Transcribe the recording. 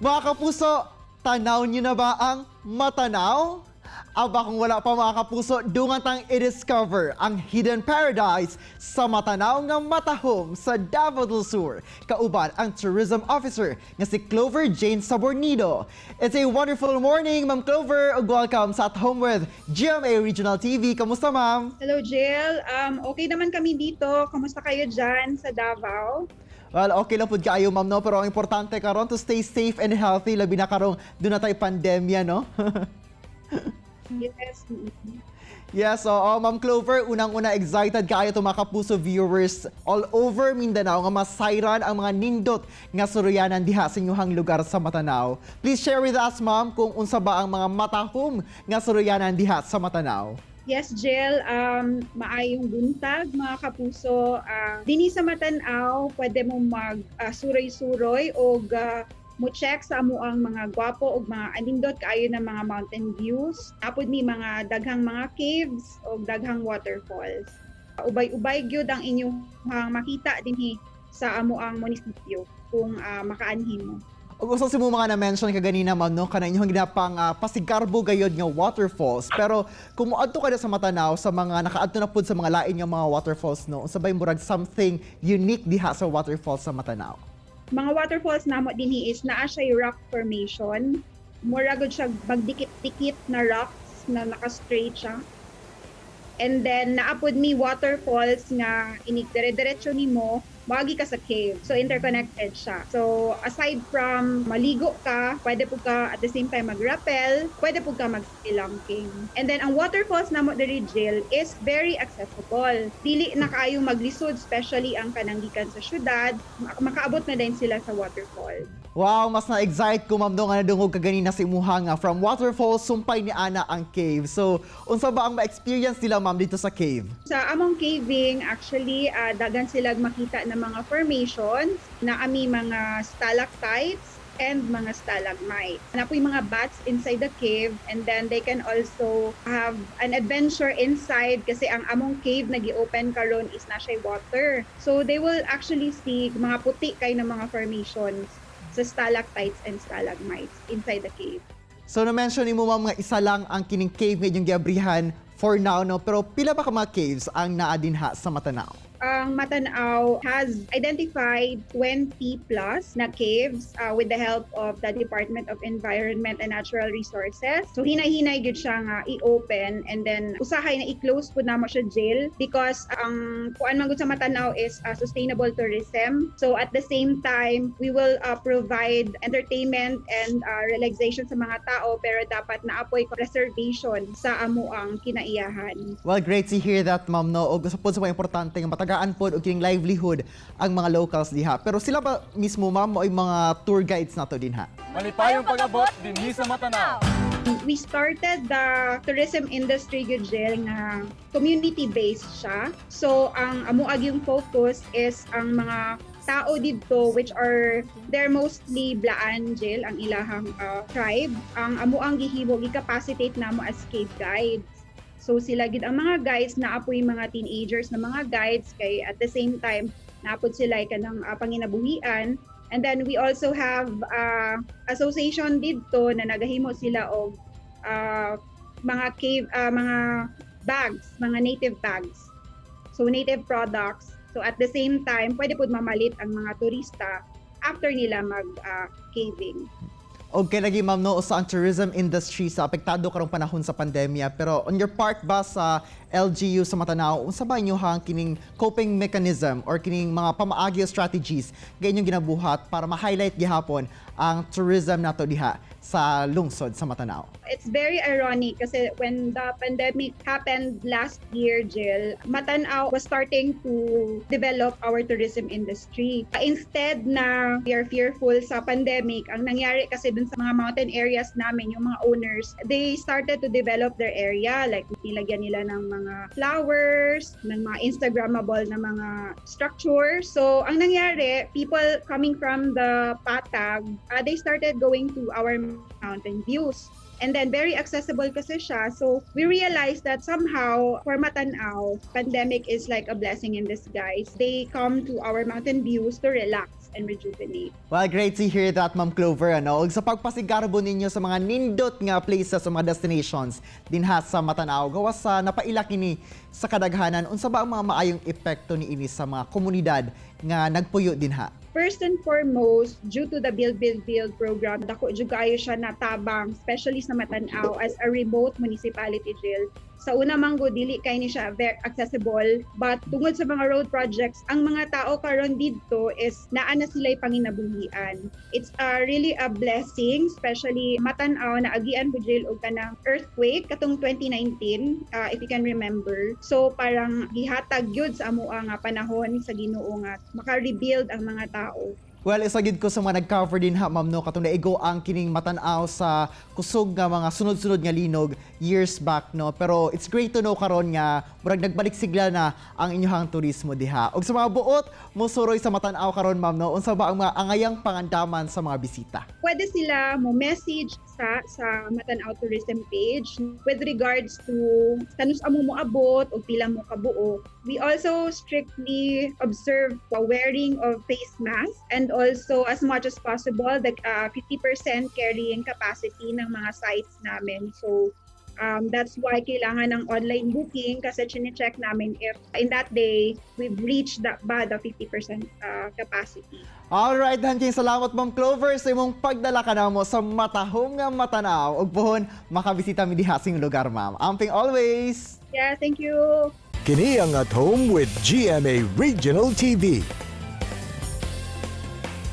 Mga kapuso, tanaw niyo na ba ang Matanao? Aba, kung wala pa, mga kapuso, dungan tang i-discover ang hidden paradise sa Matanao nga matahom sa Davao del Sur. Kauban ang tourism officer nga si Clover Jane Sabornido. It's a wonderful morning, Ma'am Clover, ug welcome sa At Home with GMA Regional TV. Kamusta, ma'am? Hello, Jill. Okay naman kami dito. Kamusta kayo dyan sa Davao? Well, okay lang pud kaayo, ma'am, no? Pero ang importante karon, to stay safe and healthy, labi na karong duna tay pandemya, no? Yes. Yes, oo, Ma'am Clover, unang-una, excited kaayo to mga kapuso viewers all over Mindanao nga masayran ang mga nindot nga suruyanan diha sa inyong lugar sa Matanao. Please share with us, ma'am, kung unsa ba ang mga matahom nga suruyanan diha sa Matanao. Yes, Jill. Maayong buntag, mga kapuso. Dini sa Matanao, pwede mo mag suroy-suroy o mo check sa amuang mga gwapo og mga anindot kaayo na mga mountain views. Naa pod mi mga daghang mga caves o daghang waterfalls. Ubay-ubay gyud ang inyong makita dinhi sa amuang munisipyo kung makaanhi mo. Ug usa sa mo mga na-mention kaganina, ma'am, no, kana inyong ginapang pasigarbo gayod nga waterfalls. Pero kung moadto ka na sa Matanao, sa mga nakaadto na pud sa mga lain nga mga waterfalls, no, unsa bay murag something unique diha sa waterfalls sa Matanao? Mga waterfalls namo dinhi is naa siya rock formation. Mura gud siya bagdikit-dikit na rocks na naka-straight siya. And then naa pod mi waterfalls nga inig dire-diretso nimo, moagi ka sa cave. So interconnected siya. So aside from maligo ka, pwede pud ka at the same time mag-rappel, pwede pud ka mag-spelunking. And then ang waterfalls namo diri, Jill, is very accessible. Dili na kaayo maglisod, especially ang kanang gikan sa syudad, makaabot na din sila sa waterfall. Wow, mas na-excite ko, ma'am, no, nga nadungog kaganina sa imuha nga from waterfalls sumpay ni ana ang cave. So, unsa ba ang ma-experience nila, ma'am, dito sa cave? Sa among caving, actually, dagan sila makita ng mga formations naa mi mga stalactites and mga stalagmites. Naa poy mga bats inside the cave, and then they can also have an adventure inside kasi ang among cave na gi-open karon is naa siya water. So they will actually see mga puti kay na mga formations sa stalactites and stalagmites inside the cave. So na-mention nimo, ma'am, nga isa lang ang kining cave nga inyong giabrihan for now, no, pero pila ba ka mga caves ang naa dinha sa Matanao? Ang Matanao has identified 20 plus na caves with the help of the Department of Environment and Natural Resources. So hinay-hinay gyud siya nga i-open and then usahay na i-close pud namo siya, Jill, because ang kuan man gud sa Matanao is sustainable tourism. So at the same time, we will provide entertainment and relaxation sa mga tao, pero dapat naa poy preservation sa amuang kinaiyahan. Well, great to hear that, ma'am, no. Og usa pod sa mga importante nga matagaan pod og kining livelihood ang mga locals diha. Pero sila ba mismo, ma'am, mo mga tour guides nato dinha? Malipayong pag-abot dinhi sa Matanao. We started the tourism industry gyud, Jill, nga community-based siya. So ang amo yung focus is ang mga tao didto, which are they're mostly Blaan, Jill, ang ilahang tribe. Ang amo ang gihimo, gi-capacitate namo as cave guides. So sila gid ang mga guides, naa poy mga teenagers na mga guides kay at the same time naa pod sila kanang panginabuhian. And then we also have association didto na nagahimo sila og mga cave mga bags, mga native bags. So native products. So at the same time, pwede pud mamalit ang mga turista after nila mag caving. Okay lagi, ma'am, no, sa ang tourism industry sa apektado karong panahon sa pandemya, pero on your part ba sa LGU sa Matanao, unsa ba inyohang kining coping mechanism or kining mga pamaagi o strategies nga inyong ginabuhat para ma-highlight gihapon ang tourism nato diha sa lungsod sa Matanao? It's very ironic kasi when the pandemic happened last year, Jill, Matanao was starting to develop our tourism industry. Instead na we are fearful sa pandemic, ang nangyari kasi dun sa mga mountain areas namin, yung mga owners, they started to develop their area. Like, nilagyan nila ng mga flowers, ng mga Instagrammable na mga structures. So, ang nangyari, people coming from the Patag, they started going to our mountain views. And then very accessible kasi siya. So we realized that somehow for Matanao, pandemic is like a blessing in disguise. They come to our mountain views to relax and rejuvenate. Well, great to hear that, Ma'am Clover. Ano? Ug sa pagpasigarbo ninyo sa mga nindot nga places, sa mga destinations dinha sa Matanao, gawas sa napaila kini sa kadaghanan, unsa ba ang mga maayong epekto niini sa mga komunidad nga nagpuyo dinha? First and foremost, due to the Build, Build, Build program, dako jud kaayo siya natabang, especially sa Matanao as a remote municipality, Jill. Sa una man gud, dili kay ni siya very accessible, but tungod sa mga road projects, ang mga tao karon didto is naa na sila'y panginabuhian. It's really a blessing, especially Matanao na agian po, Jill, og kanang earthquake katong 2019, if you can remember. So parang gihatag gyud sa amoa nga panahon sa Ginoo nga maka-rebuild ang mga tao. Well, isa gid ko sa mga nag-cover dinha, ma'am, no, katong naigo ang kining Matanao sa kusog nga mga sunod-sunod nga linog years back, no. Pero it's great to know karon nga murag nagbalik sigla na ang inyong turismo diha. Ug sa mga buot mosuroy sa Matanao karon, ma'am, no, unsa ba ang mga angayang pangandaman sa mga bisita? Pwede sila mo message sa Matanao Tourism page with regards to kanus-a mo moabot o pila mo kabuo. We also strictly observe the wearing of face mask and also, as much as possible, the 50% carrying capacity ng mga sites namin. So that's why kailangan ng online booking kasi chine-check namin if in that day we've reached ba the 50% capacity. Alright, daghang salamat, Ma'am Clover, sa imong pagdala kanamo sa matahom nga Matanao. Ug puhon makabisita mi diha sa inyong lugar, ma'am. Amping always. Yeah, thank you. Kini ang At Home with GMA Regional TV.